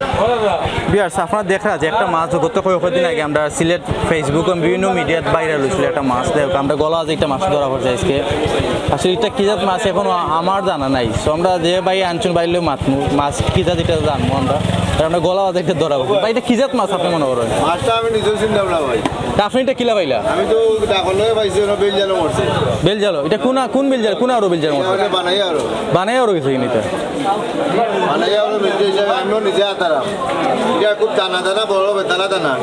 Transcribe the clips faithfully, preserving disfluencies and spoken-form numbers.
ভিউয়ার্স, আপনারা দেখরা যে একটা মাছ গত কয়েক দিন আগে আমরা সিলেট Facebook এবং বিভিন্ন মিডিয়াত ভাইরাল অইছিল একটা মাছ। দেখো, আমরা গলা আছে একটা মাছ ধরা পড়ছে আজকে। আসলে এটা কি জাত মাছ এখনো আমার জানা নাই। তো আমরা যে ভাই আনছইন ভাইর লগে মাতমু, মাছ কি জাত এটা জানমু আমরা। আর আমরা গলা আছে একটা ধরা পড়ছে। ভাই, এটা কি জাত মাছ আপনি মনে করেন? মাছটা আমি নিজেও চিনতাম না ভাই। তা আপনি এটা কিলা পাইলা? আমি তো ডাকর লগে পাইছি, ওরা বেল জালো মরছে। বেল জালো? এটা কোন, কোন বেল জালো? কোন আরো বেল জালো মরছে? বানাই আরো। বানাই আরো গেছে কিনা এটা? বানাই আরো বেল জালো, আমিও নিজে আতারাম। এটা খুব দানা দানা, বড় বেতালা দানা।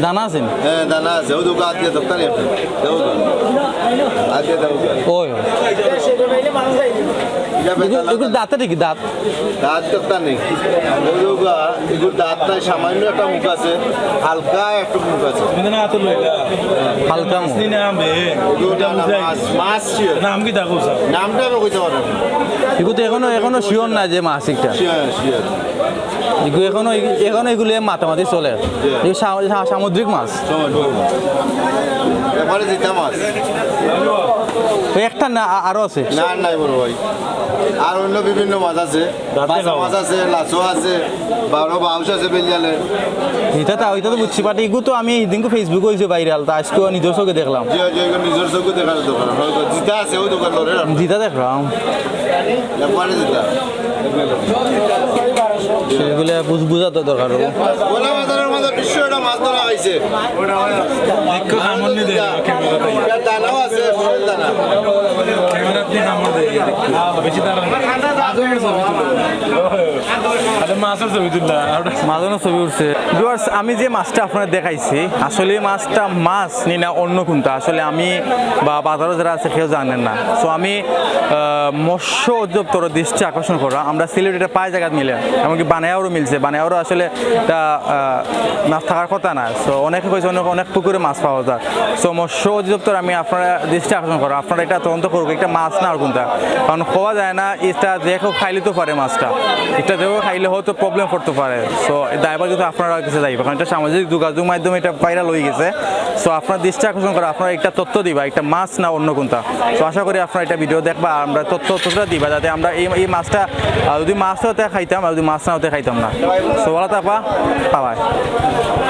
দানা আছে নি? হ্যাঁ, দানা আছে। ও দোকান আজকে দোকানে আপনি। ওই, ওই। এটা বেতালা এগুলো দানা। দাঁতে নাকি দাঁত? দাঁত তো তা নেই। ওই যে ওগুলা, এগুলো দাঁত নাই, সামান্য একটা মুখ আছে, হালকা একটু মুখ আছে। তুমি না তো লইলা। হালকা মুখ। মাছ নি না বে। এগুলো না, না, মাছ, মাছ sure। নাম কি দেখো স্যার? নামটা আমি কইতে পারবো না। এগুলো তো এখনো, এখনো sure না যে মাছ একটা। Sure, sure। এগুলো এখনো, এখনো এগুলো মাতামাতি চলে। এগুলো সা-, সা-, সামুদ্রিক মাছ। সামুদ্রিক মাছ। ব্যাপারে যেটা মাছ। ওই একটা না, আ-, আরো আছে। না, নাই বড় ভাই। আর অন্য বিভিন্ন মাছ আছে। বাসা মাছ আছে, লাছো আছে, বারো বাউশ আছে, বেলজালে। এটা তো, এটা তো বুঝছি, but এগু তো আমি এদিনকে Facebook অইছে viral, তা আজকেও নিজের চোখে দেখলাম। জি, জি, এগুলো নিজের চোখে দেখার দরকার। হয়তো জিতা আছে, ওই দোকান ধরে রাখো। জিতা দেখলাম। ব্যাপারে জিতা। সেগুলো বুঝ-, বুঝা তো দরকার হবো। ওলা বাজারের মাঝে বিশ্ব একটা মাছ ধরা হইছে। একটু কামড় নিয়ে দেয়, ক্যামেরা দানাও আছে, ফুলের দানা। ক্যামেরা দিয়ে কামড় দেয়, বেশি দাঁড়ান। আরে মাছের ছবি তুললা, আর ওটা মাছও ছবি উঠছে। Viewers, আমি যে মাছটা আপনারে দেখাইছি, আসলে এই মাছটা মাছ নি না অন্য কোনটা, আসলে আমি বা বাজারো যারা আছে কেউ জানেন না। So আমি, আহ, মৎস্য অধিদপ্তরের দৃষ্টি আকর্ষণ করা, আমরা সিলেটে এটা প্রায় জায়গাত মিলে, এমনকি বানাইয়ারও মিলছে, বানাইয়ারও আসলে এটা, আহ, মাছ থাকার কথা না। So অনেকে কইছে অনেক, অনেক পুকুরে মাছ পাওয়া যায়। So মৎস্য অধিদপ্তর আমি আপনারা দৃষ্টি আকর্ষণ করা, আপনারা এটা তদন্ত করুক, একটা মাছ না আর কোনটা, কারণ কওয়া যায় না, এটা যে কেউ খাইলে তো পারে মাছটা, এটা যে কেউ খাইলে হয়তো problem করতে পারে। So এই দায়ভার কিন্তু আপনারা কাছে যাইবে, কারণ এটা সামাজিক যোগাযোগ মাধ্যমে এটা viral হয়ে গেছে। So আপনারা দৃষ্টি আকর্ষণ করা, আপনারা একটা তথ্য দিবা, একটা মাছ না অন্য কোনটা। So আশা করি আপনারা এটা ভিডিও দেখবা, আর আমরা তথ্য, তথ্যটা দিবা, যাতে আমরা এই, এই মাছটা, আহ, যদি মাছ হতে খাইতাম, আর যদি মাছ না হতে খাইতাম না। So ভালো থাকবা, bye bye।